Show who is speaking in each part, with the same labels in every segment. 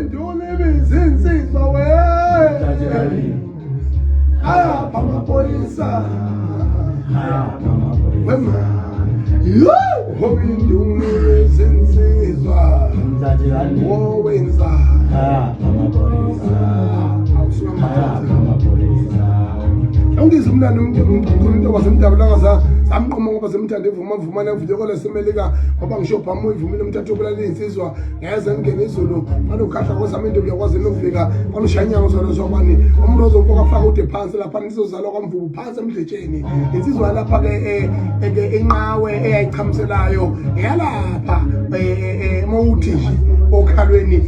Speaker 1: Induna ibiza insizwa we. Ayapha amaphoyisa.
Speaker 2: Ayapha amaphoyisa.
Speaker 1: Wema. Induna ibiza insizwa. Wowenza.
Speaker 2: Ayapha amaphoyisa.
Speaker 1: Awusuka
Speaker 2: Ayapha amaphoyisa.
Speaker 1: Ungizwe umntana umkhulu into wasemdabulanga samqoma ngoba semthanda ivuma vumana evunyekole semelika ngoba ngisho bhamu ivumile umthatha obulala iy'nsizwa ngeze ngingene izulu banokhahla kozama into uyakwazi nokufika banushaya inyango zona zobani umuntu ozomfoka afake ude phansi lapha nizozalwa kwamvubu phansi emdletsheni insizwa lapha-ke ke inqawe eyayichamiselayo eyalapha mowuthi nje okhalweni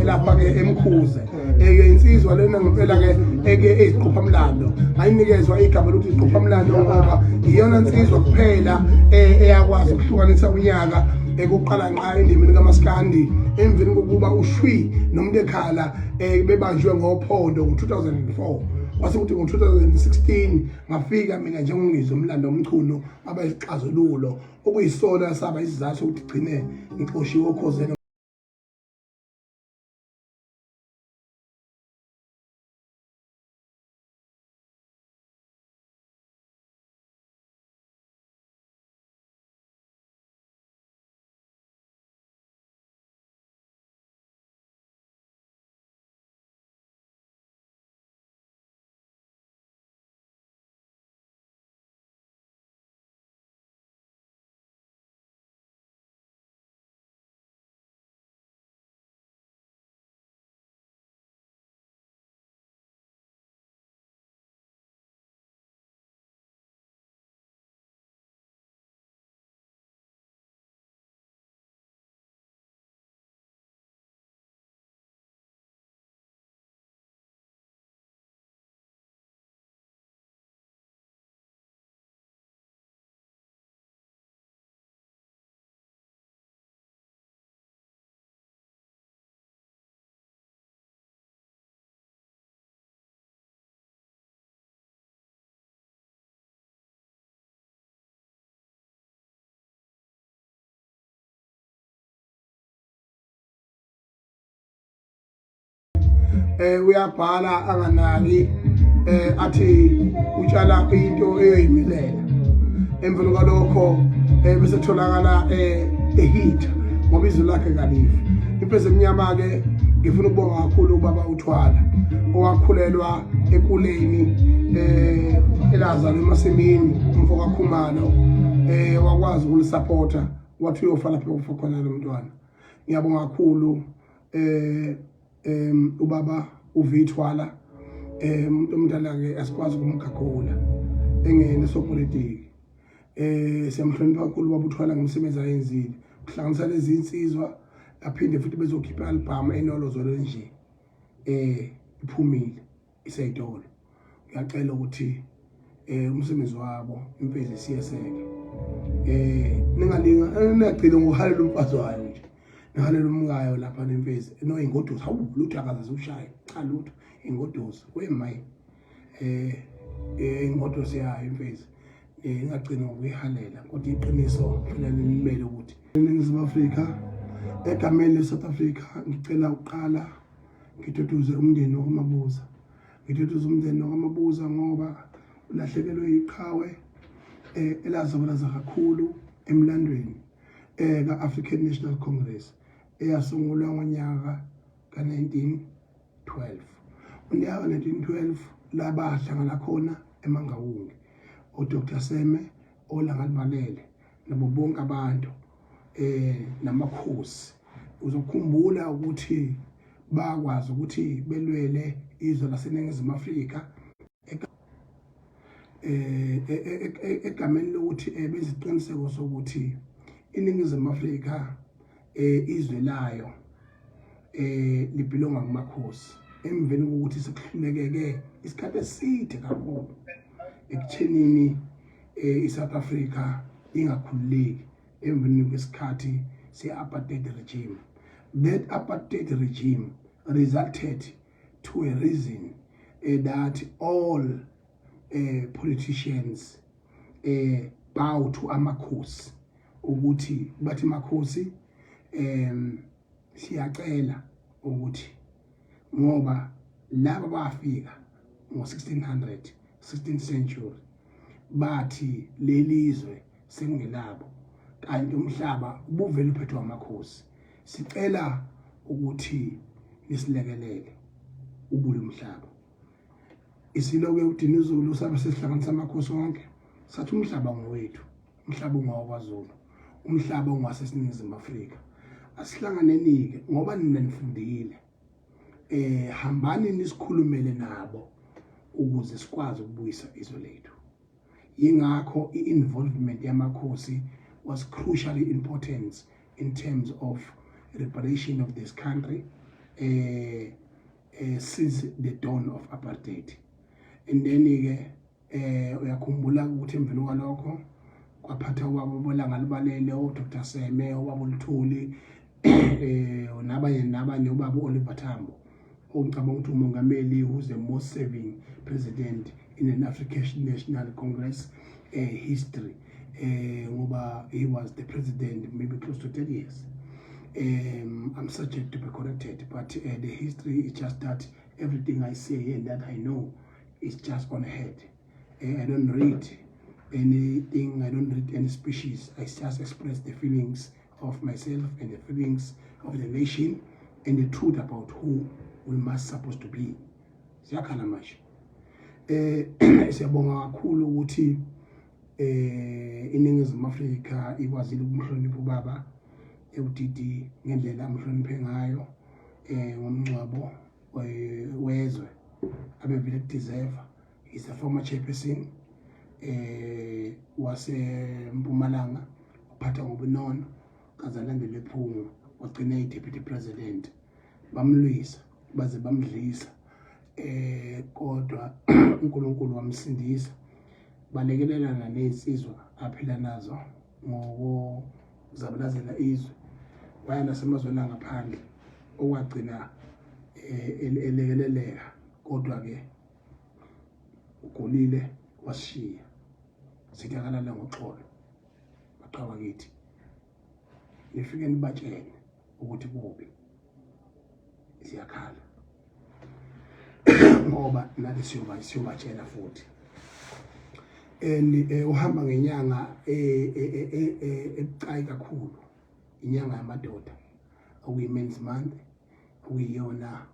Speaker 1: lapha-ke emkhuze. Eke insizwa lena ngempela ke eke eyiqophamlando ngayinikezwa igama lokuthi iqophamlando ngoba iyona nsizwa kuphela eyakwazi ukuhlukanisa unyaka ekuqala nqa endimeni kaMaskandi emveni kokuba uShwi nomuntu ekhala bebanjwe ngophondo ngo-2004 kwase kuthi ngo-2016 ngafika mina njengongizwe umlando omchunu aba isixazululo okuyisona saba isizathu sokuthi gcine ngixoshiwe okhozeni. Uyabhala anganaki athi utshala into eyoyimilela emveni kwalokho bese tholakala ehitha ngoba izwi lakhe kalifi. Imfezi emnyama ke ngifuna ukubonga kakhulu ubaba uThwala owakhulelwa ekuleni elazalwa emasimini umfo kaKhumalo wakwazi ukulisupporta wathi uyofa lapho kufa khona lo mntwana. Ngiyabonga kakhulu ubaba uVithwala, umuntu omdala ke asikwazi ukumgagula engene sopolitiki. Siyamhlonipha kakhulu ubaba uThwala ngomsebenzi ayenzile kuhlanganisa lezi insizwa aphinde futhi bezokhipha i-album enolozolo nje iphumile iseyitolo. Ngiyacela ukuthi umsebenzi wabo imfezi siyeseke, ningalinga ningagcini ngokuhalela umfazi wayo nje nihalela umkayo lapha nemfezi no ingoduso. Hawu, lutho akaze ushaye, cha lutho ingoduso wemayi ingoduso yayo imfezi ingagcini ngokuyihalela, kodwa iqiniso kufanele nimele ukuthi eNingizimu Afrika egameni le-South Africa ngicela ukuqala ngiduduze umndeni wakwaMabuza, ngiduduze umndeni wakwaMabuza ngoba ulahlekelwe iqhawe elazabalaza kakhulu emlandweni ka-African National Congress eyasungulwa ngonyaka ka-1912. Unyaka ka-1912 labahlangana khona eMangawungi oDr Seme oLangalibalele nabo bonke abantu namakhosi. Uzokhumbula ukuthi bakwazi ukuthi belwele izwe laseNingizimu Afrika egameni lokuthi beziqiniseko sokuthi iNingizimu Afrika izwe layo libhilonga kumakhosi emveni kokuthi sekuhlulekeke isikhathi eside kakhulu ekuthenini iSouth Africa ingakhululeki emveni kwesikhathi se-apartheid regime. That apartheid regime resulted to a reason that all politicians bow to amakhosi ukuthi bathi makhosi Siyacela ukuthi ngoba laba bafika ngo-1600, 16th century, bathi lelizwe sekungelabo, kanti umhlaba ubuvele uphethwe amakhosi. Sicela ukuthi nisilekelele ubuye umhlaba. Isiloke uDinuzulu sabe sesihlanganisa amakhosi onke, sathi umhlaba ngowethu, umhlaba ungowakwaZulu, umhlaba ungaseSiningizimu Afrika. Asihlanganeni-ke ngoba nina nifundile, hambani nisikhulumele nabo ukuze sikwazi ukubuyisa izwe lethu. Yingakho i-involvement yamakhosi was crucially important in terms of liberation of this country since the dawn of apartheid. And then ke uyakhumbula ukuthi emveni kwalokho kwaphatha ubaba bolanga libalele, uDr Seme, ubaba uLuthuli, nabanye nabanye, ubaba uOliver Tambo, ongicabanga ukuthi umongameli who's the most serving president in an African National Congress history, ngoba he was the president maybe close to 30 years. I'm subject to be corrected, but the history is just that everything I say and that I know is just on head. I don't read anything, I don't read any speeches. I just express the feelings of myself and the feelings of the nation and the truth about who we must supposed to be. Siyakhala manje. Siyabonga kakhulu ukuthi iNingizimu Afrika ikwazile ukumhlonipha ubaba uDD ngendlela amhloniphe ngayo ngomngcwabo wezwe abevele deserve. He's a former chairperson waseMpumalanga, uphatha ngobunono, kaze alandele ephunga, wagcina i-deputy president. Bamlwisa baze bamdlisa, kodwa uNkulunkulu wamsindisa, balekelelana nezinsizwa aphila nazo ngokuzabalazela izwe, waya nasemazweni angaphandle, okwagcina elekeleleka, kodwa ke ugulile wasishiya. Sithi akalala ngoxolo. Baqhawa kithi, nifike nibatshele ukuthi kubi, siyakhala ngoba nathi siyobatshela futhi. And uhamba ngenyanga ebucayi kakhulu, inyanga yamadoda, okuyi-Men's Month, okuyiyona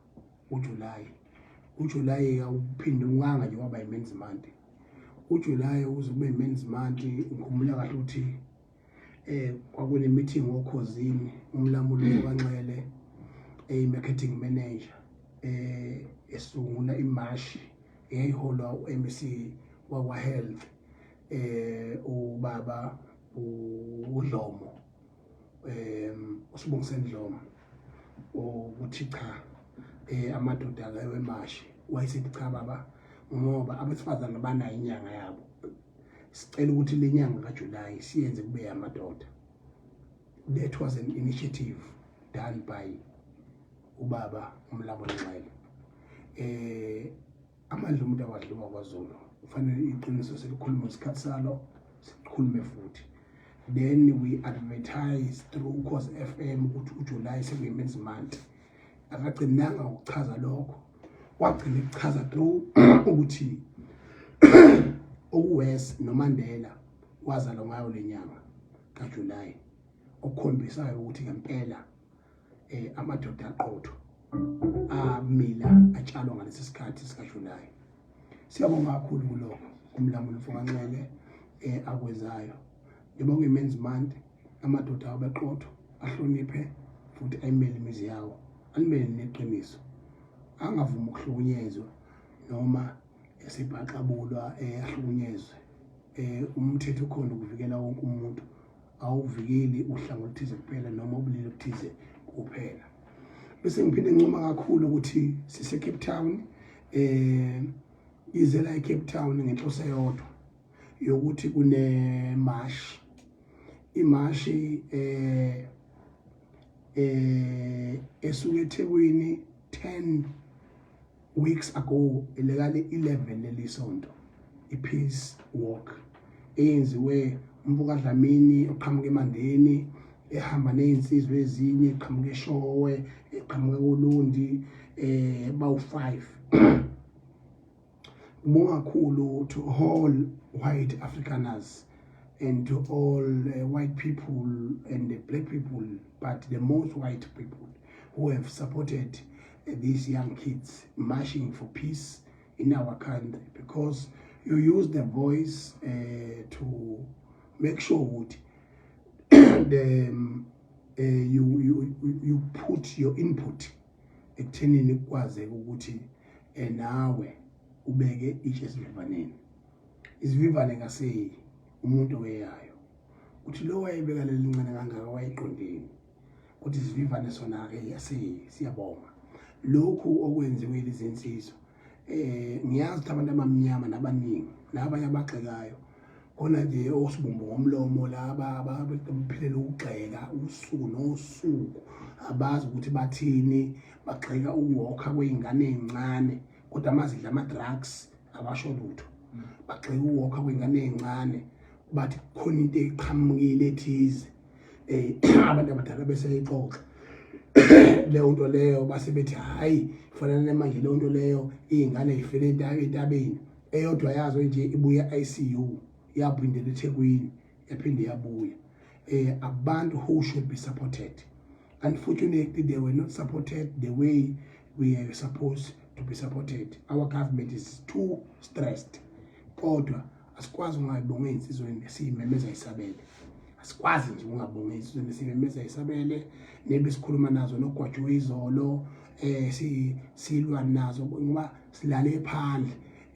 Speaker 1: uJuly. UJuly awuphinde unganga nje waba i-Men's Month. UJuly ukuze kube i-Men's Month, ngikhumbula kahle ukuthi kwakune meeting oKhozini, umlamuli kaNxele, eyi-marketing manager, esungula imashi eyayiholwa u-MEC wakwa health, ubaba uDlomo, uSibongiseni Dlomo, ukuthi cha, amadoda akewemashi. Wayesethi, "Cha baba, ngoba abesifazane banayo inyanga yabo, sicela ukuthi le nyanga kaJuly siyenze kube yamadoda." That was an initiative done by ubaba uMlamuli Nxele. Amandla umuntu awadliwa kwaZulu. Kufanele iqiniso selikhulume isikhathi salo, sikhulume futhi. Then we advertise through Ukhozi FM ukuthi uJuly sekuyi-Men's Month. Akagcinanga ukuchaza lokho, wagcina ukuchaza through ukuthi okuwes noMandela wazalwa ngayo lenyanga kaJuly, okukhombisayo ukuthi ngempela amadoda aqotho amila atshalwa ngalesi sikhathi sikaJuly. Siyabonga kakhulu kulokho umlamuli mfokaNxele akwenzayo. Njengoba kuyi-Men's Month, amadoda abeqotho, ahloniphe futhi ayimele imizi yawo, alimele neqiniso, angavumi ukuhlukunyezwa noma esibhaxabulwa, ahlukunyezwe. Umthetho ukhona ukuvikela wonke umuntu, awuvikeli uhlanga oluthize kuphela noma ubulili obuthize kuphela. Bese ngiphinde ngincoma kakhulu ukuthi sise Cape Town, izela eCape Town ngenhloso eyodwa yokuthi kune march, imashi esuke eThekwini 10 weeks ago, elekale 11 leli sonto, iPeace Walk eyenziwe umbuka Dlamini oqhamuka eMandeni. Ehamba nezinsizwa ezinye eqhamuka eShowe, eqhamuka koLundi, bawu5. Ngibonga kakhulu to all white Afrikaners and to all white people and the black people, but the most white people who have supported these young kids marching for peace in our country, because you use the voice to make sure ukuthi the you put your input ekuthenini kukwazeke ukuthi nawe ubeke itshe esivivaneni. Isivivane kaseyi umuntu oweyayo uthi lo wayebeka leli ncane kangaka wayeqondeni ukuthi isivivane sona-ke yaseyi. Siyabonga lokhu okwenziwe lezinsizwa. Ngiyazi ukuthi abantu abamnyama nabaningi nabanye abagxekayo khona nje osibumbu ngomlomo laba abaphilela ukugxeka usuku nosuku, abazi ukuthi bathini. Bagxeka ukuwokha kwey'ngane ey'ncane, kodwa mazidla ama-drugs abasho lutho. Bagxeka ukuwokha kwey'ngane ey'ncane, bathi kukhona into eqhamukile ethize, abantu abadala beseyixoxa leyo nto leyo, base bethi hayi, kufanele manje leyo nto leyo iy'ngane yifele entabeni. Eyodwa yazo nje ibuye ICU, yaphindela eThekwini, yaphinde yabuya. Abantu who should be supported, unfortunately they were not supported the way we are supposed to be supported. Our government is too stressed, kodwa asikwazi ungayibonga ey'nsizweni esiyimemeza isabele. Asikwazi nje ungabonga ey'nsizweni esiyimemeza isabele nebe sikhuluma nazo nogwajo izolo, silwa nazo ngoba silale phandle.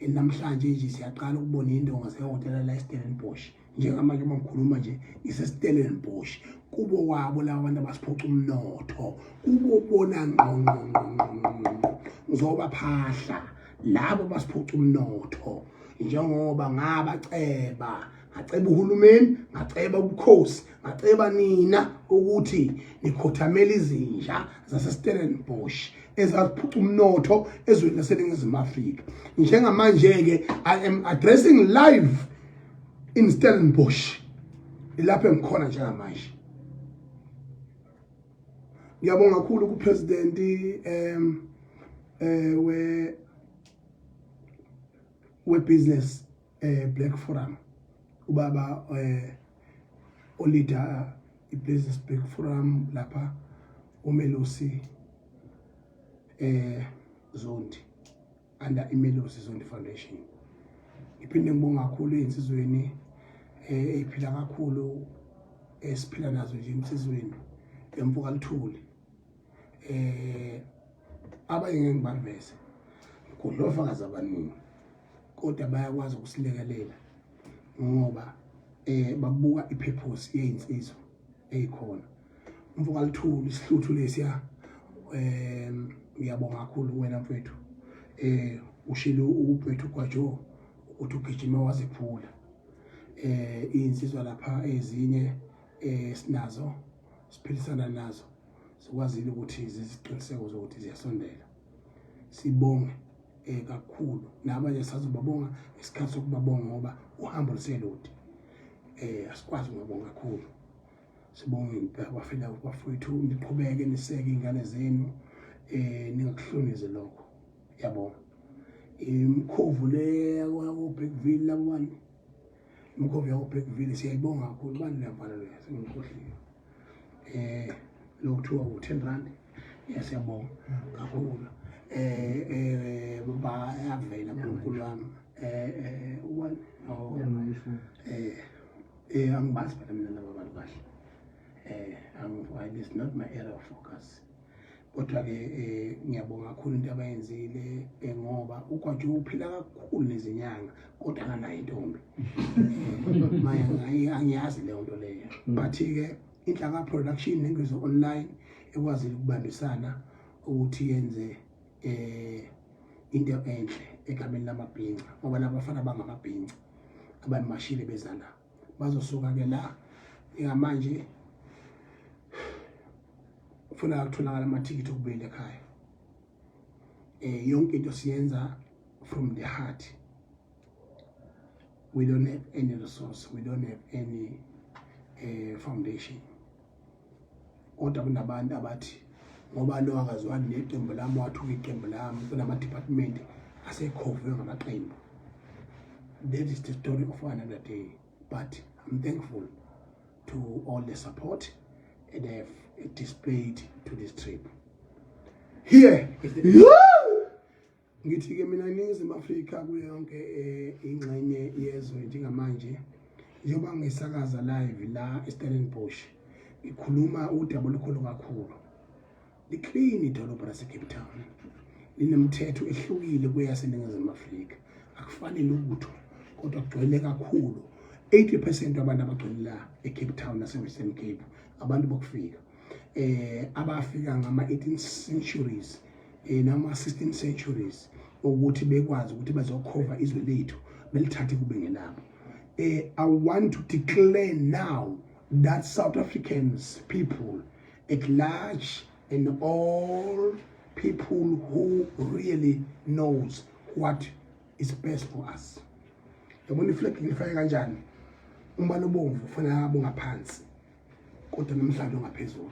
Speaker 1: Namhlanje nje siyaqala ukubona indonga zehhotela la eStellenbosch. Njengamanje uma ngikhuluma nje ngiseStellenbosch, kubo kwabo laba bantu abasiphuca umnotho, kubo bona ngqo ngqo ngqo ngqo ngqo. Ngizobaphahla labo basiphuca umnotho, njengoba ngabaceba, ngaceba uhulumeni, ngaceba ubukhosi, ngaceba nina ukuthi nikhothamela izinja zaseStellenbosch ezaziphuca umnotho ezweni laseNingizimu Afrika. Njengamanje-ke I am addressing live in Stellenbosch, ilapho engikhona njengamanje. Ngiyabonga kakhulu kupresident we business Black Forum, ubaba oleader i-Business Black Forum lapha, uMelusi Zondi, under iMelusi Zondi Foundation. Ngiphinde ngibonga kakhulu ey'nsizweni ey'phila kakhulu, esiphila nazo nje emsizweni emfuka Luthuli, abanye ngeke ngibaveze, kudlofakazi abaningi, kodwa bayakwazi ukusilekelela ngoba babuka ipurpose yeyinsizwa eyikhona. Umfoka Luthuli, isihluthu lesiya, ngiyabonga kakhulu wena mfethu. Ushilo ubethu Gwajo ukuthi ugijima wazephula insizwa lapha. Ezinye sinazo, siphilisana nazo, sikwazile ukuthi ziziqiniseko zokuthi ziyasondela. Sibonge kakhulu nabanye sazobabonga isikhathi sokubabonga ngoba uhambo luselude. Asikwazi ukungabonga kakhulu. Sibonge impela bafela bafowethu, niqhubeke niseke ingane zenu, ningakuhlonize lokho. Yabonga imkhovu le yako Blackville, labo bani, imkhovu yako Blackville, siyayibonga kakhulu. Bani leyamfana leyo sengikhohliwe, lokuthiwa u10 rand? Yes, siyabonga kakhulu. Bayavela uNkulunkulu wami. Ubani? Oh, angibazi phela mina laba bantu kahle. This is not my area of focus, kodwa ke ngiyabonga kakhulu into abayenzile, ngoba uGwajo uphila kakhulu nezinyanga kodwa akanayo intombi. Manje angiyazi leyo nto leyo, but ke Inhlaka Production neNgizwe Online ekwazile ukubambisana ukuthi yenze into enhle egameni lamabhinca, ngoba labafana bangamabhinca abamashile beza la, bazosuka ke la. Njengamanje ufuna ukutholakala amathikithi okubuyela ekhaya. Yonke into siyenza from the heart. We don't have any resource, we don't have any foundation. Kodwa kunabantu abathi ngoba lo akazwani neqembu lami, wathuka iqembu lami. Kunama-department asekhovwe ngamaqembu. That is the story of another day, but I'm thankful to all the support they have displayed to this trip. Here is the ngithi-ke mina, iNingizimu Afrika kuyo yonke ingxenye yezwe, njengamanje njengoba ngisakaza live la eStellenbosch, ngikhuluma udaba olukhulu kakhulu. Li-clean idolobha lase-Cape Town, linemithetho ehlukile kweyaseNingizimu Afrika, akufani lutho, kodwa kugcwele kakhulu. 80% wabantu abagcwele la eCape Town nase-Western Cape abantu bokufika, abafika ngama-18th centuries nama 16th centuries ukuthi bekwazi ukuthi bazokhova izwe lethu, belithathe kube ngelabo. I want to declare now that South Africans, people at large and all people who really knows what is best for us, yabona i-flag ngifake kanjani, umbala obomvu ufanele abe ngaphansi, kodwa namhlanje ongaphezulu,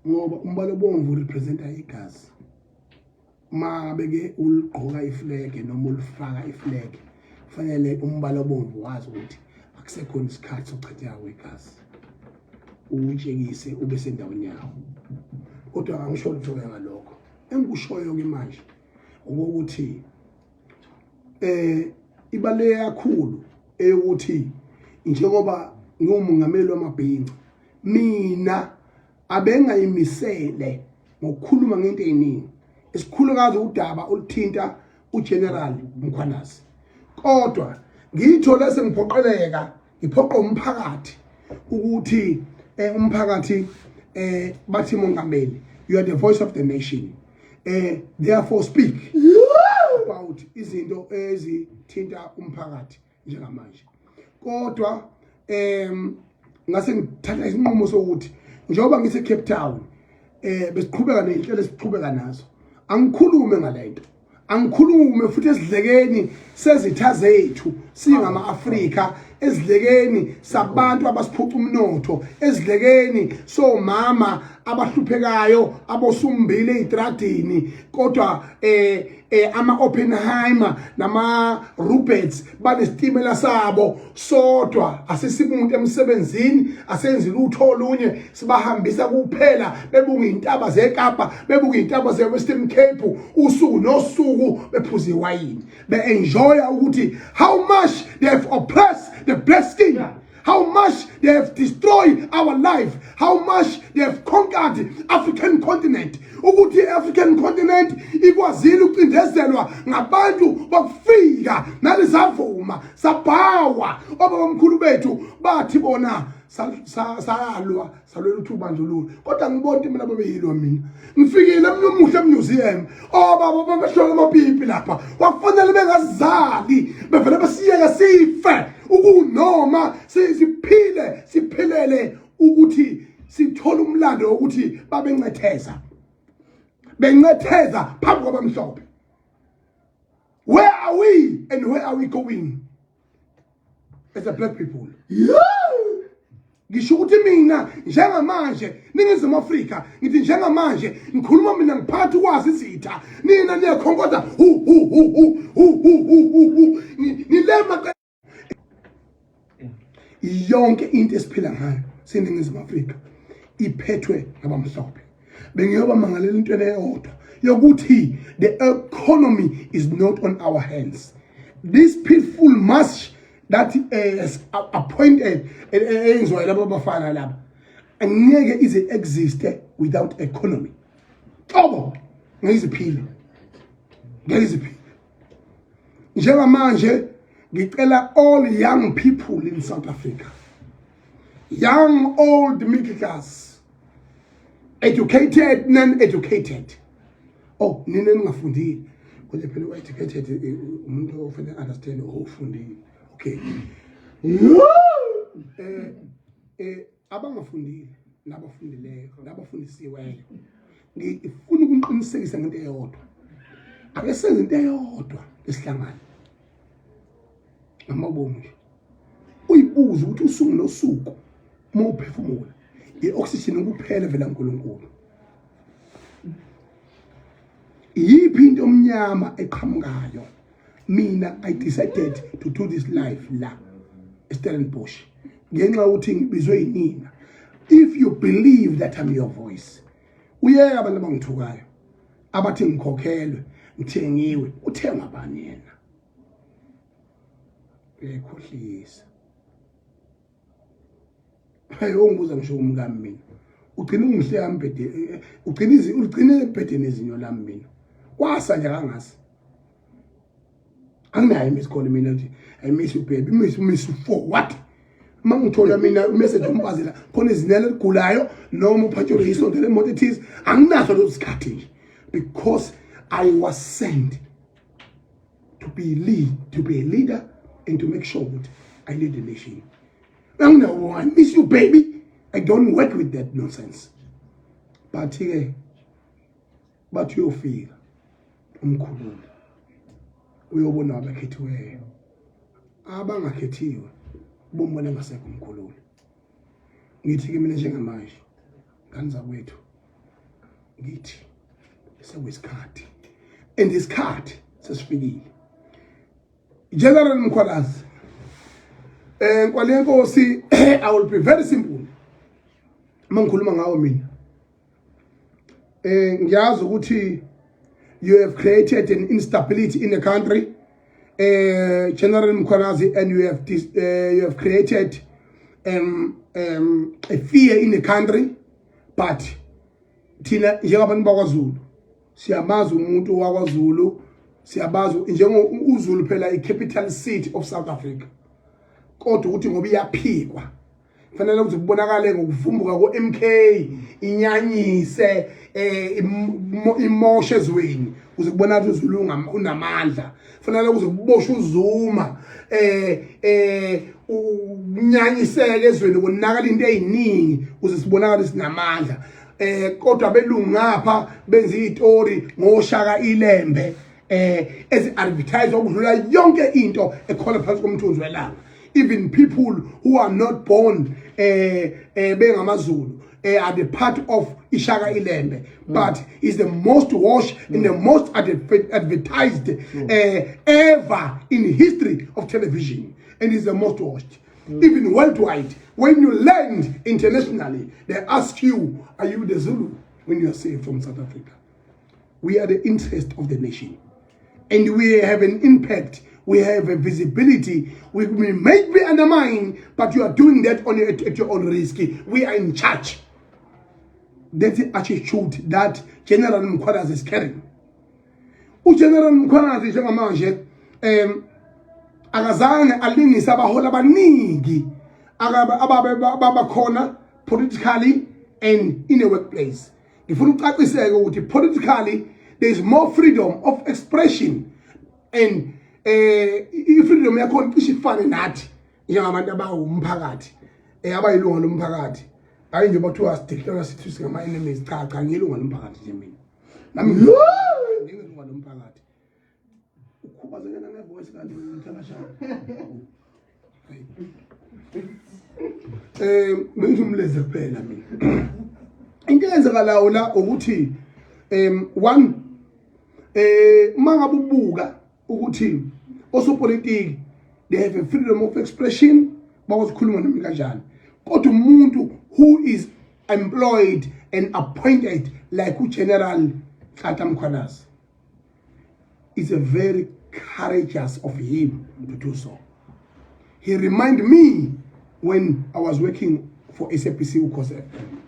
Speaker 1: ngoba umbala obomvu representa igazi. Uma beke uligqoka i-flag noma ulifaka i-flag, kufanele umbala obomvu wazi ukuthi akusekhona isikhathi sokuchitheka kwegazi, uwutshekise ube sendaweni yawo. Kodwa angisho lutho ngalokho. Engikushoyo ke manje ukuthi ibaluleke kakhulu eyokuthi njengoba ngiwumongameli wamabhinca, mina abengayimisele ngokukhuluma ngento eziningi, isikhulukazi udaba oluthinta uGeneral Mkhwanazi, kodwa ngiyithole sengiphoqeleka, ngiphoqa umphakathi ukuthi umphakathi bathi, "Mongameli, you are the voice of the nation, therefore speak about izinto ezithinta umphakathi njengamanje." Kodwa ngase ngithatha isinqumo sokuthi njengoba ngise Cape Town, besiqhubeka nezinhlelo esiqhubeka nazo, angikhulume ngalento, angikhulume futhi esidlekeni sezitha zethu singama-Afrika, ezidlekeni sabantu abasiphuca umnotho, ezidlekeni somama abahluphekayo abosumbile ezitradini, kodwa ama Oppenheimer nama Roberts banesitimela sabo sodwa. Asisimuntu emsebenzini, asenzi lutho olunye, sibahambisa kuphela bebuka intaba zeKapa, bebuka intaba zeWestern Cape usuku nosuku, bephuza iwayini, be-enjoya ukuthi how much they have oppressed the black skin, how much they have destroyed our life, how much they have conquered African continent, ukuthi i-African continent ikwazile ukucindezelwa ngabantu bokufika nalizavuma sabhawa. Obabamkhulu bethu bathi bona salwa, salwela ukuthi ubandlululo, kodwa ngibona ukuthi mina babeyilwa. Mina ngifikile emnumuhle emuseum, obaba babehlola amapipi lapha, kwakufanele bengazali, bevele besiyeke sife ukunoma siphile, siphilele ukuthi sithole umlando wokuthi babencetheza, bencetheza phambi kwabamhlophe. Where are we and where are we going as a black people? Ngisho ukuthi mina njengamanje Ningizimu Afrika, ngithi njengamanje ngikhuluma mina ngiphatha ukwazi izitha, nina niyakhonkotha hu hu hu hu hu hu hu hu hu, nilema yonke into esiphila ngayo siNingizimu Afrika iphethwe ngabamhlophe. Bengiyoba mangalela into eyodwa yokuthi the economy is not on our hands. This peaceful march that is appointed, eyenziwa laba bafana laba, angeke ize exist without economy. Qobo ngeke iziphile, ngeke iziphile. Njengamanje ngicela all young people in South Africa, young, old, middle class, educated, non-educated, oh, nina ningafundile, kodwa phela u-educated umuntu ofanele understand ofundile, okay, abangafundile nabafundileyo nabafundisiweyo, ngifuna ukuqinisekisa ngento eyodwa. Ake senze into eyodwa esihlangane ngamabomu nje, uyibuze ukuthi usuku nosuku Uma uphefumula i-oxygen kuphela vela uNkulunkulu. Iyiphi into omnyama eqhamukayo? Mina I decided to do this life la eStellenbosch ngenxa yokuthi ngibizwe yinina. If you believe that I'm your voice, uyeka abantu abangithukayo abathi ngikhokhelwe, ngithengiwe. Uthengwa bani yena? Uyayikhohlisa. Hey, ungibuza ngisho umkami mina. Ugcina ungihleka embhede, ugcina izi ugcina embhedeni izinyo lami mina. Kwasa nje kangasi. Anginayo miss call mina nje. I miss you baby, miss miss you for what? Uma ngithola mina message umbazela khona izinelo eligulayo noma uphatshelwe isonto lemoto ethize, anginaso leso sikhathi nje because I was sent to be lead, to be a leader and to make sure that I lead the nation. Anginawo, I miss you baby. I don't work with that nonsense. But ke bathi uyofika umkhululi uyobona abakhethiweyo, abangakhethiwe bombona ngasekho umkhululi. Ngithi ke mina njengamanje ngane zakwethu, ngithi sekuyisikhathi and isikhathi sesifikile. General Mkhwanazi, Nkwali yenkosi, I will be very simple uma ngikhuluma ngawo mina. Ngiyazi ukuthi you have created an instability in the country, General Mkhwanazi, and you have created a fear in the country. But thina njengabantu bakwaZulu siyamazi umuntu wakwaZulu, siyabazi njengo uZulu phela i-capital city of South Africa, kodwa ukuthi ngoba iyaphikwa fanele ukuthi kubonakale ngokuvumbuka ko-MK inyanyise imoshe ezweni kuze kubonakale ukuthi uZulu unamandla. Fanele kuze kuboshwe uZuma unyanyiseke ezweni konakala into eziningi kuze sibonakale sinamandla. Kodwa belungu ngapha benza izitori ngoShaka iLembe ezi advertise okudlula yonke into ekhona phansi komthunzi welanga. Even people who are not born bengamaZulu are the part of iShaka iLembe, but is the most watched and the most advertised ever in history of television, and is the most watched even worldwide. When you land internationally, they ask you, "Are you the Zulu?" when you are saved from South Africa. We are the interest of the nation and we have an impact, we have a visibility. We may be undermined, but you are doing that at your own risk. We are in charge. That's the attitude that General Mkhwanazi is carrying. UGeneral Mkhwanazi njengamanje akazange alingise abaholi abaningi ababe babakhona politically and in a workplace. Ngifuna ucaciseke ukuthi politically there is more freedom of expression and i-freedom yakhona cishe ifane nathi njengabantu abawumphakathi, abayilunga lomphakathi. Hayi nje bathiwa sideclare sithi singama enemies. Cha cha, ngilunga lomphakathi nje mina, nami ngilunga lomphakathi. Ukhubazekela ngevoice kanti ngithakashana. Ngizumleze kuphela mina. Into eyenzekalayo la ukuthi one, uma ngabe ubuka ukuthi osopolitiki, they have a freedom of expression, bakwazi ukukhuluma noma kanjani, kodwa umuntu who is employed and appointed like uGeneral Nhlanhla Mkhwanazi, is a very courageous of him to do so. He remind me when I was working for SABC Ukhozi FM,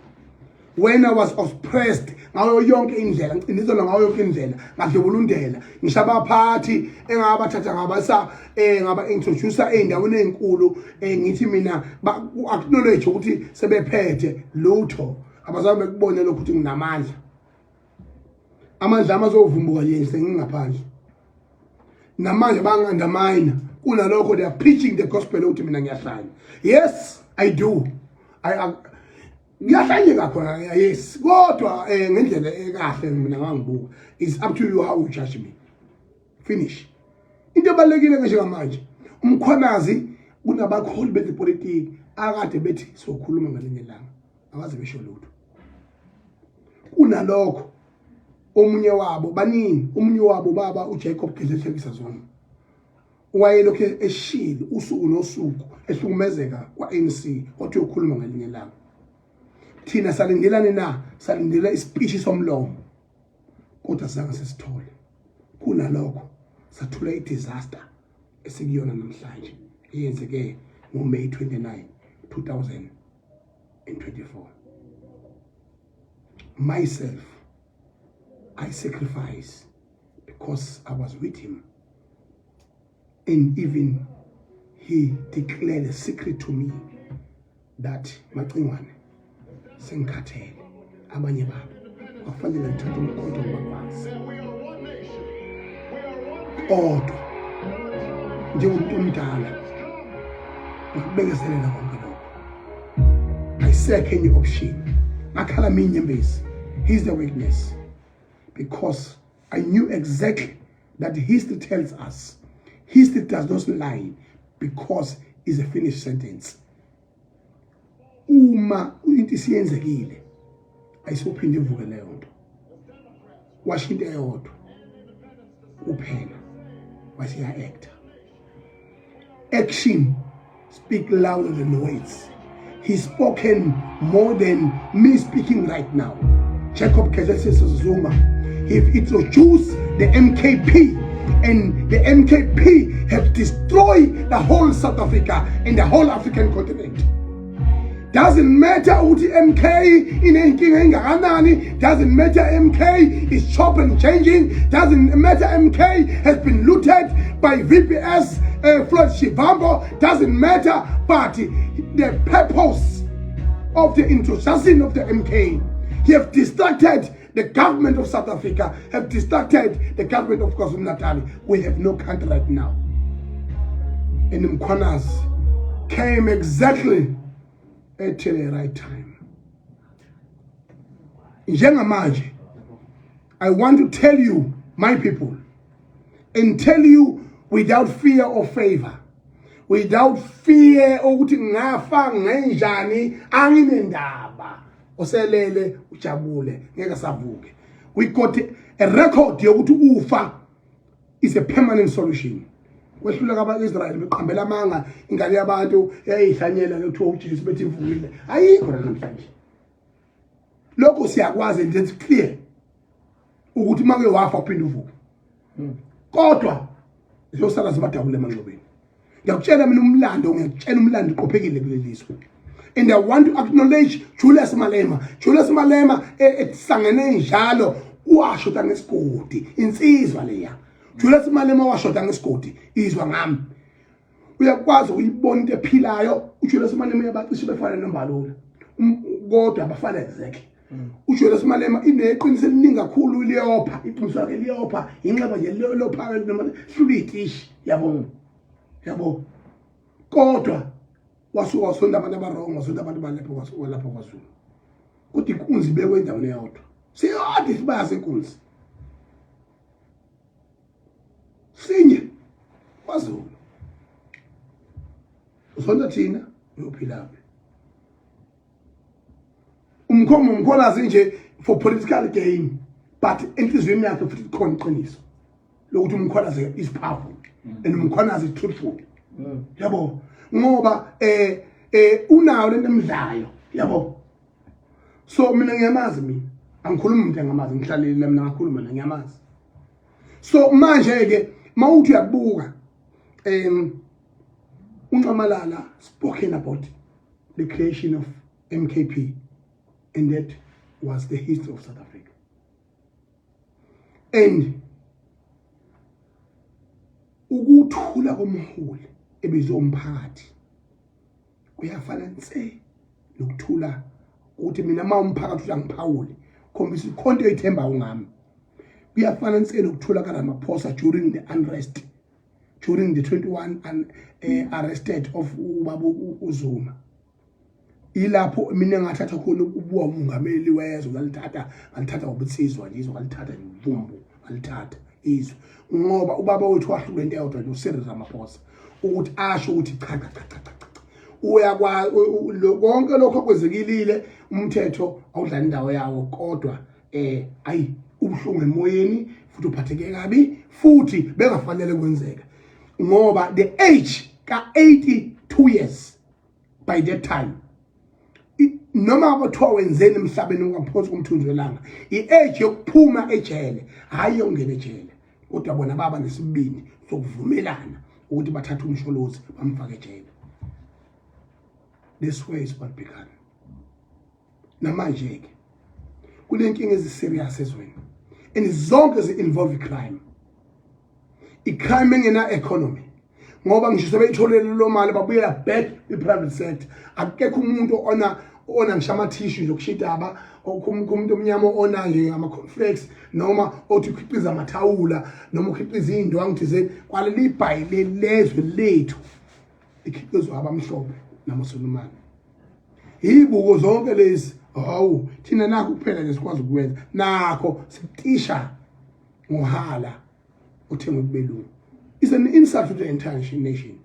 Speaker 1: when I was oppressed ngayo yonke indlela, ngicindezelwa ngayo yonke indlela, ngadlubulundela ngisho abaphathi engabathatha ngabasa ngaba introducer ey'ndaweni ey'nkulu, ngithi mina acknowledge ukuthi sebephethe lutho, abazange bekubone lokhu ukuthi nginamandla. Amandla ami azovumbuka nje sengingaphandle. Namanje bangi-undermine. Kunalokho they are preaching the gospel ukuthi mina ngiyahlanya. Yes, I do. I ngiyahlanyeka khona, yes, kodwa ngendlela ekahle. Mina ngangibuka, it's up to you how you judge me, finish. Into ebalulekile njengamanje, uMkhwanazi kunabakholi bezepolitiki. Akade bethi sokhuluma ngelinye ilanga, akaze besho lutho. Kunalokho omunye wabo baningi, omunye wabo baba uJacob Gedleyihlekisa Zuma wayelokhu eshilo usuku nosuku ehlukumezeka kwa-ANC, wathi uyokhuluma ngelinye ilanga. Thina salindelani na? Salindela isipishi somlomo, kodwa zange sisithole. Kunalokho sathola i-disaster esikuyona namhlanje eyenzeke ngoMay 29 2024. Myself, I sacrifice because I was with him, and even he declared a secret to me that Macingwane, sengikhathele, abanye babo kwakufanele ngithathe umkhonto ngibakwazi, kodwa njengomuntu omdala ngakubekezelela konke lokho, ayisekho enye option. Ngakhala mina inyembezi. He's the weakness, because I knew exactly that history tells us history does not lie, because it's a finished sentence. Uma into isiyenzekile, ayisophinde ivuke leyo nto. Washo into eyodwa kuphela, wasiya actor. Action speak louder than words. He's spoken more than me speaking right now. Jacob Gedleyihlekisa Zuma, he introduced the MKP, and the MKP have destroyed the whole South Africa and the whole African continent. Doesn't matter ukuthi MK inenkinga engakanani, doesn't matter MK is chop and changing, doesn't matter MK has been looted by VPS, Floyd Shivambu, doesn't matter, but the purpose of the introduction of the MK, he have distracted the government of South Africa, have distracted the government of KwaZulu-Natal. We have no country right now. And Mkhwanazi came exactly at the right time. Njengamanje, I want to tell you, my people, and tell you without fear or favor, without fear ukuthi ngafa ngenjani, anginendaba. Oselele ujabule, ngeke savuke. We got a record yokuthi ufa is a permanent solution. Kwehluleka aba-Israyeli beqambela amanga, ingane yabantu yayihlanyela kuthiwa uJesu bethi ivukile, ayikho namhlanje. Lokho siyakwazi and it's clear ukuthi make wafa uphinde uvuke, kodwa ziyosala zibadabule emanxebeni. Ngiyakutshela mina umlando, ngiyakutshela umlando uqophekile kuleli lizwe. And I want to acknowledge Julius Malema. Julius Malema esangene njalo washoda ngesigodi, insizwa leya. Julius Malema washoda ngesigodi, izwa ngami. Uyakwazi ukuyibona into ephilayo. UJulius Malema uyabacishe befana noMbalula, kodwa abafana exactly. UJulius Malema ineqiniso eliningi kakhulu, liyopha iqiniso lakhe, liyopha inxeba nje lopha noma hlula itishi, yabo yabo. Kodwa wasuka wasonda abantu abarongo, wasonda abantu balapha walapha kwaZulu, kodwa inkunzi ibekwe endaweni eyodwa, siyodwa isibaya senkunzi sinye kwaZulu. Usonta thina, uyophilaphi? Umkhomo umkholazi nje for political gain, but enhliziyweni yakhe futhi kukhona iqiniso lokuthi uMkhwanazi is powerful and uMkhwanazi is truthful, yabo, ngoba unayo lento emdlayo, yabo. So mina ngiyamazi, mina angikhulumi umuntu engamazi, ngihlalele mina ngakhuluma la, ngiyamazi. So manje ke mawuthi uyakubuka, uNxamalala spoken about the creation of MKP, and that was the history of South Africa. And ukuthula komholi ebizwe umphakathi kuyafana nse nokuthula ukuthi mina uma umphakathi uthi angiphawule, khombisa ikhonto oyithembayo ngami. Kuyafana nse nokuthula kaRamaphosa during the unrest, during the 21 and arrested of ubaba uZuma. Ilapho mina engathatha khona ukubuka umongameli wezwe, ngalithatha, ngalithatha ngobunsizwa nje izwe, ngalithatha nje ngalithatha izwe, ngoba ubaba wethu wahlulwa into eyodwa nje, uCyril Ramaphosa, ukuthi asho ukuthi cha cha cha cha cha. Uyakwazi konke lokho okwenzekilile, umthetho awudlali indawo yawo, kodwa ayi ubuhlungu emoyeni futhi uphatheke kabi futhi bengafanele kwenzeka, ngoba the age ka 82 years by that time, noma kuthiwa wenzeni emhlabeni ungaphansi komthunzi welanga, i-age yokuphuma ejele, hhayi yokungena ejele. Kodwa bona baba nesibindi sokuvumelana ukuthi bathathe uMsholozi bamfake ejele. This way is what began. Namanje-ke kunenkinga ezi-serious ezweni and zonke zi-involve i-crime, i-crime engena economy, ngoba ngisho sebeyitholele lo mali babuyela back kwi-private sector. Akekho umuntu ona ngisho amathishu nje okushidaba, umuntu omnyama ona nje ama-cornflakes noma othi ukhiqiza amathawula noma ukhiqiza iy'ndwangu thizeni. Kwaleli bhayi lezwe lethu ikhiqizwa abamhlophe namasulumane, yibuko zonke lezi. Hawu, thina nakho kuphela nje sikwazi ukwenza nakho, sikutisha ngohala uthengwe kubelungu. Is an insult to the entire nation.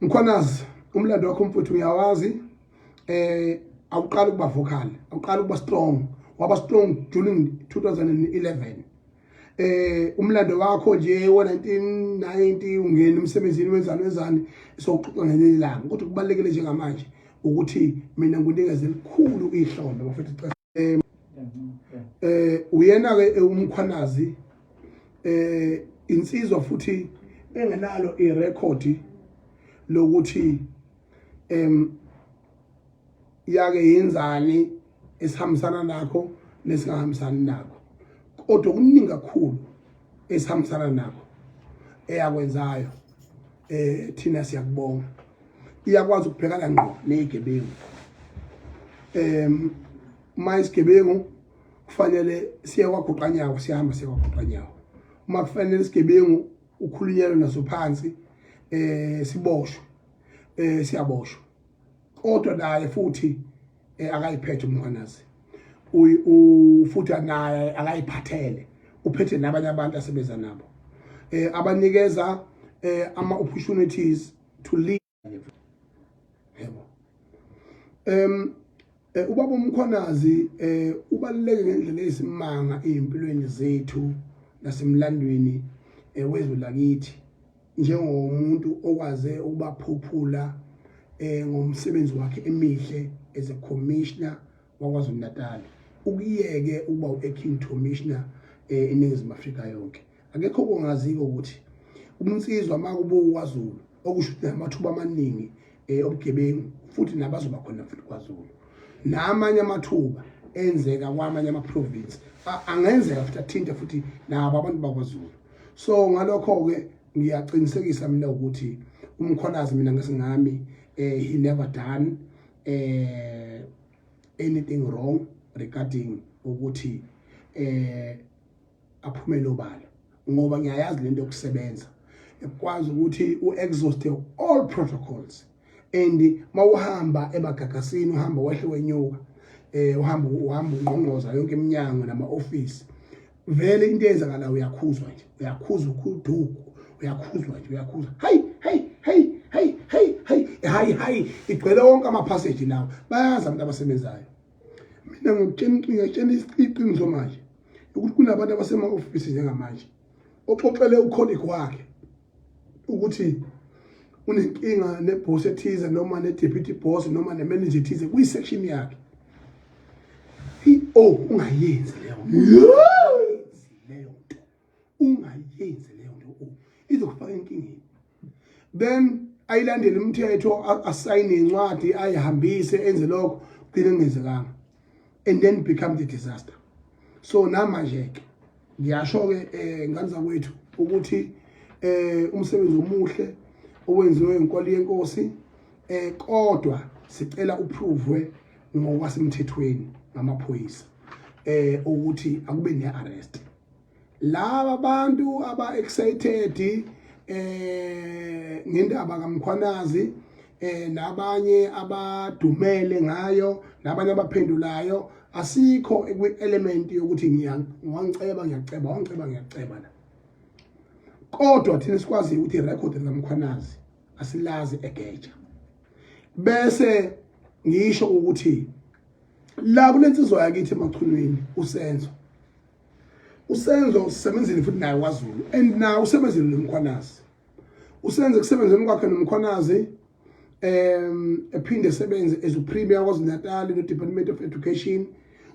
Speaker 1: Mkhwanazi, umlando wakho mfuthu uyawazi. Awuqala ukuba vocal, awuqala ukuba strong, waba strong during 2011. Umlando wakho nje wo-1990 ungena emsebenzini wenzani wenzani, sokuxoxa ngelinye ilanga, kodwa kubalulekile njengamanje ukuthi mina ngunikeze elikhulu ihlombe, bafethu. Uyena ke uMkhwanazi, insizwa futhi engenalo irekhodi lokuthi yake yenzani esihambisana nakho nesingahambisani nakho, kodwa kuningi kakhulu esihambisana nakho eyakwenzayo. Thina siyakubonga. Iyakwazi ukubhekana ngqo nezigebengu. Uma isigebengu kufanele siye kwagoqanyawo, siyahamba siye kwagoqanyawo. Uma kufanele isigebengu ukhulunyelwe naso phansi, siboshwe, siyaboshwa. Kodwa naye futhi akayiphethe uMkhwanazi, futhi naye akayiphathele, uphethe nabanye abantu asebenza nabo, abanikeza ama opportunities to lead, yebo. Ubaba uMkhwanazi ubaluleke ngendlela eyisimanga ezimpilweni zethu nasemlandweni wezwe lakithi, njengomuntu okwaze ukubaphuphula ngomsebenzi wakhe emihle as a commissioner waKwaZulu Natal, ukuyeke ukuba u-acting commissioner eNingizimu Afrika yonke. Akekho kongaziko ukuthi umnsizwa makubo kwaZulu, okusho ukuthi amathuba amaningi obugebengu futhi nabazoba khona futhi kwaZulu, namanye amathuba enzeka kwamanye ama-province angenzeka futhi athinte futhi nabo abantu bakwaZulu. So ngalokho-ke ngiyaqinisekisa mina ukuthi uMkhwanazi, mina ngesingami, he never done anything wrong regarding ukuthi aphumele obala, ngoba ngiyayazi lento yokusebenza ekwazi ukuthi u-exhaust all protocols and mawuhamba emagagasini, uhamba wehle wenyuka, uhamba ungqongqoza yonke iminyango nama-office, vele into eyenzakalayo uyakhuzwa nje, uyakhuzwa ukhuduku, uyakhuzwa nje, uyakhuzwa, hayi hayi hayi hayi hayi hayi hayi hayi, igcwele wonke ama-passage lawo. Bayazi abantu abasebenzayo. Mina ngikutshela, ngiyakutshela iqiniso manje ukuthi kunabantu abasema-ofisi njengamanje oxoxele u-colleague wakhe ukuthi unenkinga ne-boss ethize noma ne-deputy boss noma ne-manager ethize kwi-section yakhe. Oh, ungayenzi leyo leyo nto, ungayenzi leyo nto, oh, izokufaka enkingeni. Then ayilandele umthetho, asayine incwadi, ayihambise, enze lokho, kugcine kungenzekanga and then become the disaster. So namanje ke ngiyasho ke, ngane zakwethu, ukuthi umsebenzi omuhle owenziwe inkoli yenkosi, kodwa sicela u-prove ngokwasemthethweni ngamaphoyisa ukuthi akube ne-arrest. Laba bantu aba excited ngendaba kaMkhwanazi, nabanye abadumele ngayo, nabanye abaphendulayo, asikho kwi-element yokuthi ngiyangiceba, ngiyaceba, wangiceba, ngiyaceba la. Kodwa thina sikwazi ukuthi irekhodi likaMkhwanazi asilazi egeja. Bese ngisho ukuthi la kulensizwa yakithi eMachunwini uSenzo, uSenzo usebenzile futhi naye kwaZulu and naye usebenzile noMkhwanazi. Usenze kusebenzeni kwakhe noMkhwanazi ephinde esebenze as uPremier KwaZulu-Natal no-Department of Education.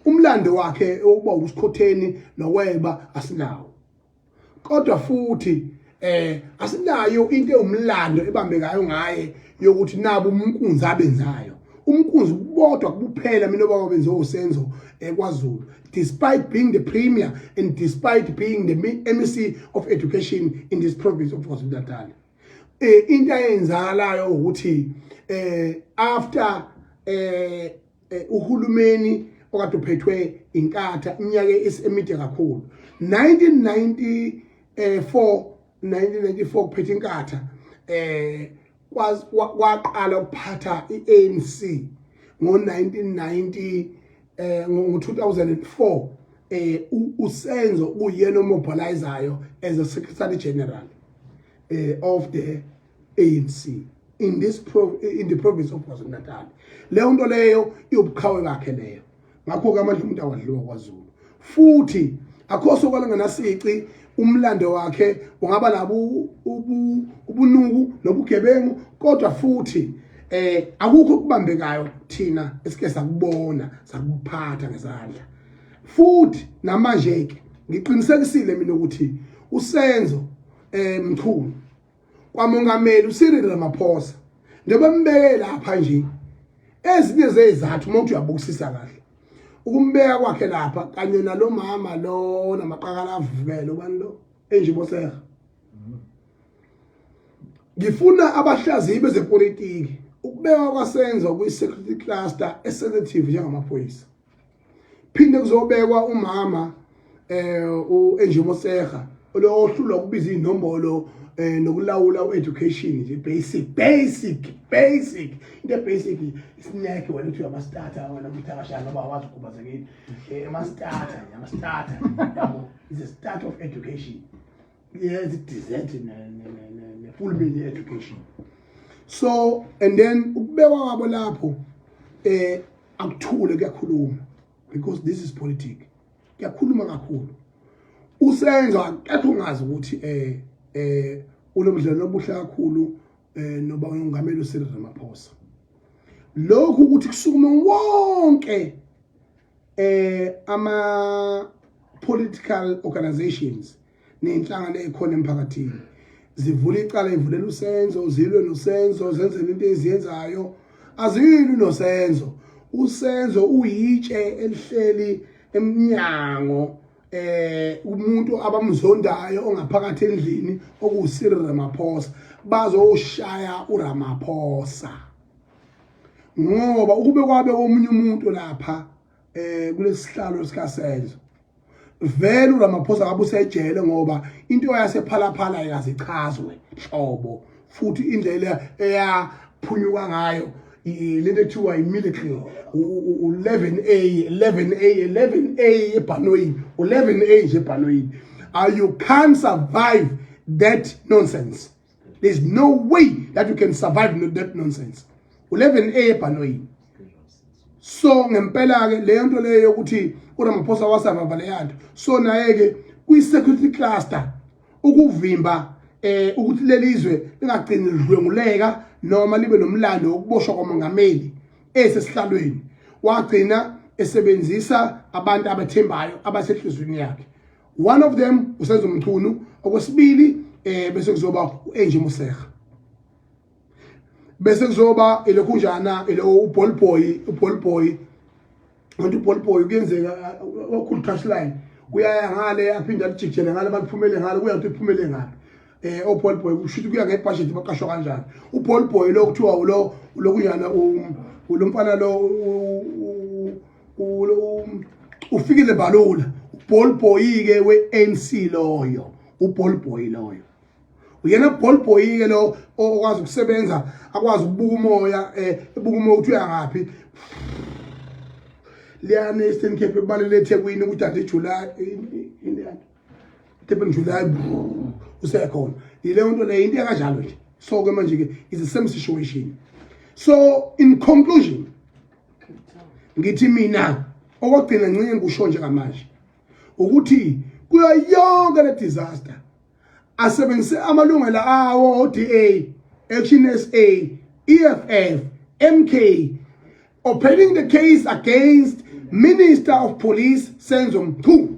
Speaker 1: Umlando wakhe wokuba usikhotheni nokweba asinawo, kodwa futhi asinayo into ewumlando ebambekayo ngaye yokuthi nabo umnkunzi abenzayo. Umnkunzi bodwa kuphela mina obaba benze uSenzo kwaZulu, despite being the premier and despite being the MEC of education in this province of KwaZulu-Natal. Into ayenzakalayo ukuthi after uhulumeni okade uphethwe inkatha iminyaka emide kakhulu, 1994, 1994 kuphethe inkatha, kwaqala ukuphatha iANC ngo1990, ngo2004, uSenzo uyena omobilizayo as a secretary general of the ANC in the province of KwaZulu-Natal. Leyo nto leyo iwubuqhawe bakhe leyo. Ngakho ke amandla umuntu awadliwa kwaZulu. Futhi akho sokala ngenasici, umlando wakhe ungaba nabo ubunuku nobugebengu, kodwa futhi akukho okubambekayo thina esike sakubona sakuphatha ngezandla. Futhi namanje ke ngiqinisekisile mina ukuthi uSenzo Mchunu kwamongameli uCyril Ramaphosa njengoba mbeke lapha nje, ezinye zezathu uma uthi uyabukisisa kahle ukumbeka kwakhe lapha kanye nalomama lo namaqakala avukele, ubani lo, Angie Motshekga. Ngifuna abahlaziyi bezepolitiki, ukubekwa kwaSenzo kwi-security cluster esensitive njengamaphoyisa, phinde kuzobekwa umama u-Angie Motshekga lo ohlulwa ukubiza inombolo nokulawula u-education nje, basic basic basic, into basic, snack. Wena uthi ama-starter, wena umthakashana ngoba awazi ukhubazekile, ama-starter nje, ama-starter yabo, is a start of education, yes, dessert ne full meal education. So and then ukubekwa kwabo lapho akuthule kuyakhuluma, because this is politics, kuyakhuluma kakhulu. USenzo akekho ungazi ukuthi unobudlelwano obuhle kakhulu noba umongameli uCyril Ramaphosa. Lokhu ukuthi kusukume wonke ama political organizations nenhlangano ekhona emphakathini zivula icala, ivulela uSenzo, zilwe noSenzo, zenzele into eziyenzayo, azilwi noSenzo. USenzo uyitshe elihleli emnyango, umuntu abamzondayo ongaphakathi endlini okuwuCyril Ramaphosa. Bazoshaya uRamaphosa ngoba ukube kwabe omunye umuntu lapha kulesihlalo sikaSenzo, vele uRamaphosa ngabe usejele, ngoba into yasePhalaphala yazichazwe hlobo, futhi indlela eyaphunyuka ngayo lento ekuthiwa i-miracle, u-11A, 11A, 11A ebhanoyini, u-11A nje ebhanoyini. You can't survive that nonsense. There's no way that you can survive that nonsense, 11A ebhanoyini. So ngempela ke leyo nto leyo yokuthi uRamaphosa wasurvive leya nto, so naye ke kwi-security cluster ukuvimba ukuthi lelizwe lingagcini lidlwenguleka noma libe nomlando wokuboshwa kwamongameli esesihlalweni, wagcina esebenzisa abantu abathembayo abasehlizweni yakhe. One of them uSenzo Mchunu, okwesibili bese kuzoba uAngie Motshekga, bese kuzoba ilokhunjana ilo uball boy, uball boy kanti uball boy kuyenzeka wakhulu touchline, uyaya ngale aphinde alijikijele ngale, baliphumele ngale, kuya ukuthi iphumele ngaphi. Oball boy kusho ukuthi kuya ngebudget, baqashwa kanjani. Uball boy lo kuthiwa lo lokunjana, lo mfana lo uFikile Mbalula, uball boy ke we-ANC loyo, uball boy loyo uyena ball boy ke lo okwazi ukusebenza, akwazi ukubuka umoya, ebuka umoya ukuthi uya ngaphi liyana Eastern Cape, kubalele eThekwini ukuthi ade July, Durban July, usekhona. Yileyo nto leyo, into ekanjalo nje. So ke manje ke is the same situation. So in conclusion ngithi mina okugcina ncinye ngikusho njengamanje ukuthi kuyo yonke le disaster asebenzise amalungelo awo oDA, Action SA, EFF, MK opening the case against Minister of Police Senzo Mchunu.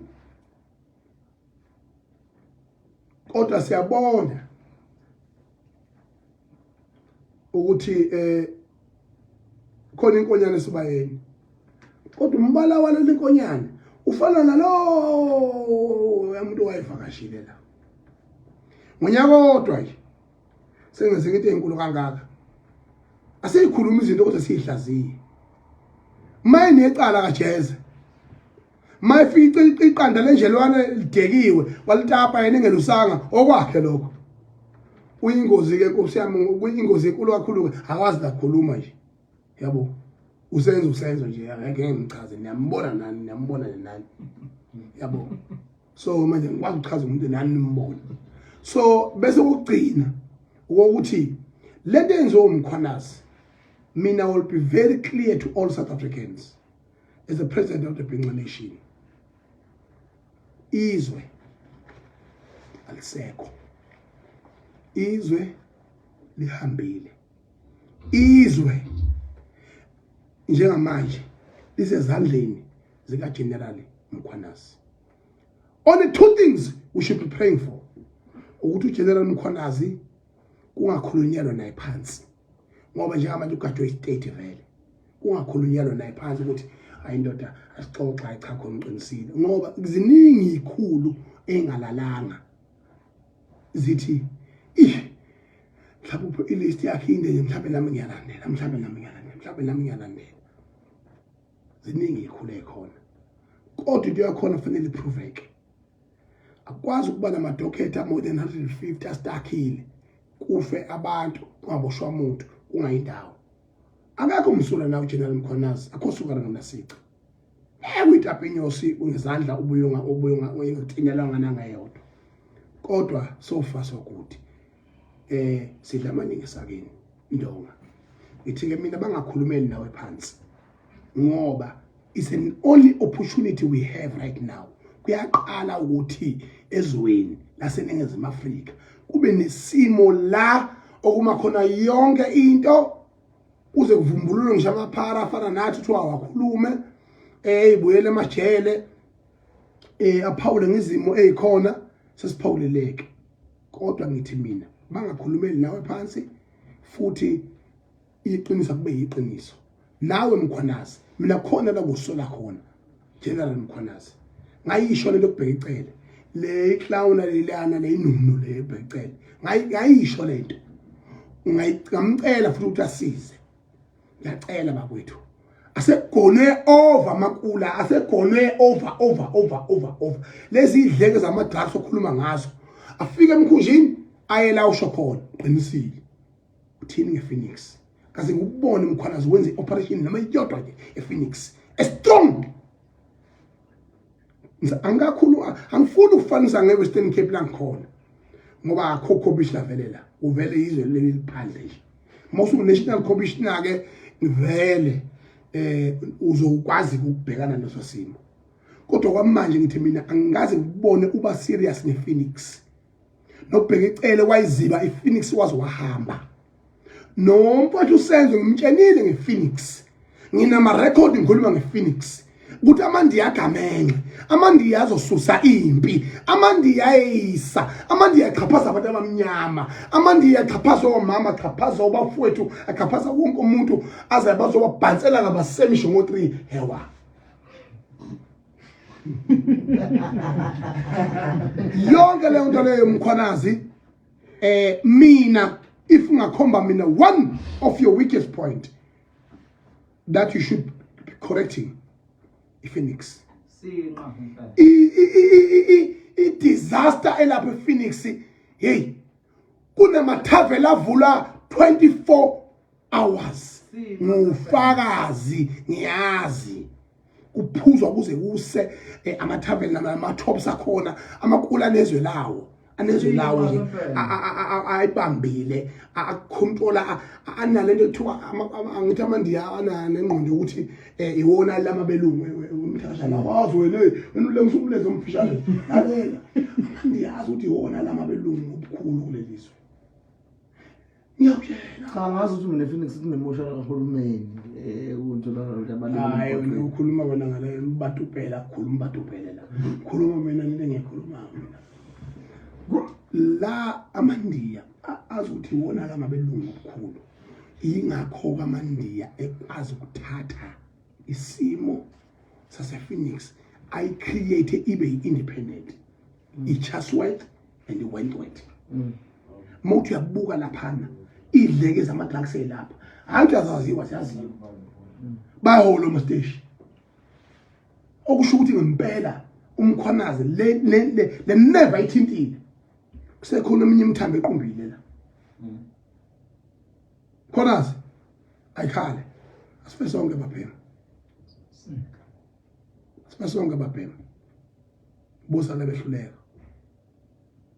Speaker 1: Kodwa siyabona ukuthi eh khona inkonyane esibayeni, kodwa umbala waleli nkonyane ufana nalo umuntu wayevakashile la ngonyaka kodwa nje sengenze into enkulu kangaka. Asiyikhuluma izinto kodwa siyihlaziye. Mayinecala kajeze mayifika iqanda lenjelwane lidekiwe walitapa yena engelusanga okwakhe lokho. Uyingozi ke nkosi yami, uyingozi enkulu kakhulu ke, akwazi nakukhuluma nje yabo. Usenza usenzo nje, angeke ngimchaze, niyambona nani, niyambona nani yabo. So manje ngikwazi ukuchaza umuntu nani nimbona. So bese ukugcina ukuthi lento enziwe uMkhwanazi, mina will be very clear to all South Africans as the president of the Bhinca Nation, izwe alisekho, izwe lihambile, izwe njengamanje lisezandleni zika General Mkhwanazi. Only two things we should be praying for ukuthi uGeneral Mkhwanazi kungakhulunyelwa naye phansi, ngoba njengamanje ugajwe istate vele, kungakhulunyelwa naye phansi ukuthi hayi ndoda asixoxa, hayi cha khona uqinisile, ngoba ziningi ikhulu engalalanga zithi ih mhlawumbe ilist yakhe inde nje, mhlawumbe nami ngiyalandela, mhlawumbe nami ngiyalandela, mhlawumbe nami ngiyalandela. Ziningi ikhulu ekhona, kodwa into yakhona kufanele iproveke. Akukwazi ukuba namadokhetha more than 150 astakhile, kufe abantu kungaboshwa umuntu kungayindawo. Akekho umsula na uGeneral Mkhwanazi, akho suka nganasici. Ngeke uyitape inyosi ngezandla ubuyunga ubuyunga uyintinyelwa nangayodwa. Kodwa so far so good. Sidla amaningi esakeni ndonga. Ngithi ke mina bangakhulumeli nawe phansi ngoba it's an only opportunity we have right now. Kuyaqala ukuthi ezweni laseNingizimu Afrika kube nesimo la okuma khona yonke into, kuze kuvumbululwe ngisho amaphara afana nathi kuthiwa awakhulume, ibuyele emajele, aphawule ngezimo ezikhona sesiphawuleleke. Kodwa ngithi mina bangakhulumeli nawe phansi, futhi iqiniso kube yiqiniso. Nawe Mkhwanazi, mina khona la kusola khona General Mkhwanazi, ngayisho lento kubheka icele le clown lelana le inunu le bheka icele, ngayisho lento ngamcela futhi ukuthi asize. Ngiyacela bakwethu, asegonwe over makula, asegonwe over over over over over lezi idleke zama drugs okhuluma ngazo, afike emkhunjini aye la usho khona qinisile. Uthini ngePhoenix? Kaze ngikubone Mkhwanazi wenze operation noma iyodwa nje ePhoenix a strong. Angikakhulu, angifuni ukufanisa ngeWestern Cape la ngikhona, ngoba akho commissioner vele la, uvele izwe leli liphandle nje. Uma usu national commissioner ke vele uzokwazi ukubhekana neso simo. Kodwa kwamanje ngithi mina angikaze ngikubone uba serious ngePhoenix. Nobheka icele wayiziba iPhoenix waze wahamba. Nomfowethu uSenzo ngimtshenile ngePhoenix. Nginama record ngikhuluma ngePhoenix ukuthi amandiya agamenxe, amandiya azosusa impi, amandiya ayeyisa, amandiya axhaphaza abantu abamnyama, amandiya axhaphaza omama, axhaphaza obafowethu, axhaphaza wonke umuntu, aze bazobabhansela ngabasemisho ngo-3 hewa. Yonke leyo nto leyo Mkhwanazi, mina if ungakhomba mina one of your weakest point that you should be correcting, iPhoenix. I disaster elapha ePhoenix, hey, kunamathavela avula 24 hours, ngufakazi ngiyazi kuphuzwa kuze kuse, amathaveni nama-tops akhona amakula nezwe lawo. Anezwe lawo nje ayibambile akukhontrola analento ekuthiwa angithi amandiya ananengqondo yokuthi eh, iwona lama belungu umthasha la wazi wena wena ulengisa umlenze omfishane lalela amandiya azi ukuthi iwona lama belungu obukhulu kuleli zwe ngiyakutshela
Speaker 3: cha ngazi ukuthi mina Phoenix sinemoshana kahulumeni eh ukutholakala ukuthi abalimi
Speaker 1: hayi wena ukhuluma wena ngale batupela khuluma batupele la khuluma mina into engiyikhulumayo mina la amandiya azi ukuthi iwona la mabelungu obukhulu yingakho kamandiya ekwazi ukuthatha isimo sase-Phoenix ayicreate ibe i-independent i-Chatsworth and i-Wentworth uma uthi uyabuka laphana iy'dleke zama-drugs ey'lapha hhayi ukuthi azaziwa ziyaziwa bayahola omasteshi okusho ukuthi ngempela umkhwanazi le le le le never ithintile kusekhona eminye imithambo equmbile la khonazi ayikhale asife sonke babhema asife sonke babhema busa lebehluleka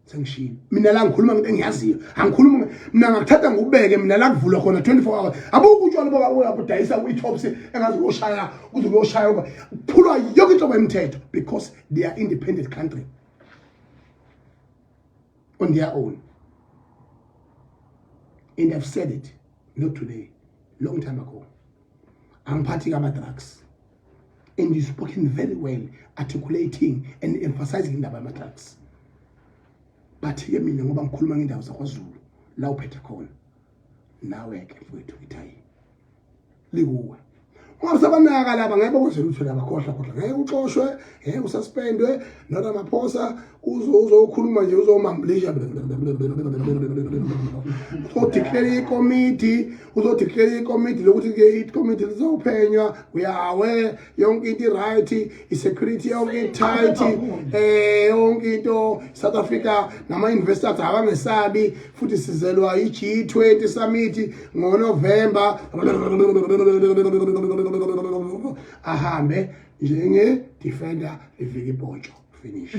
Speaker 1: sengishilo mina la ngikhuluma ngento engiyaziyo angikhuluma mina ngakuthatha ngikubeke mina la kuvulwa khona 24 hours abukho utshwala boba uyabudayisa kwi-tops engazi uyoshaya kuze uyoshaya kuphulwa yonke inhlobo yemthetho because they are independent country on their own and I've said it not today long time ago angiphathi kama-drugs and you spoken very well articulating and emphasizing indaba yama-drugs but ke mina ngoba ngikhuluma ngendawo zakwaZulu la uphethe khona nawe ke mfowethu ngithi hayi likuwe ngoba sabanaka laba ngeke bakwenze lutho laba khohlwa khohlwa ngeke uxoshwe ngeke ususpendwe noRamaphosa uzokhuluma nje uzomamblisha uzodeclare ikomiti uzodeclare ikomiti lokuthi ke ikomiti lizophenywa uyawe yonke into i-right i-security yonke i-tight eh yonke into South Africa nama-investors akangesabi futhi sizelwa i-G20 summit ngoNovember ahambe njenge-defender livika ibhotsho finish.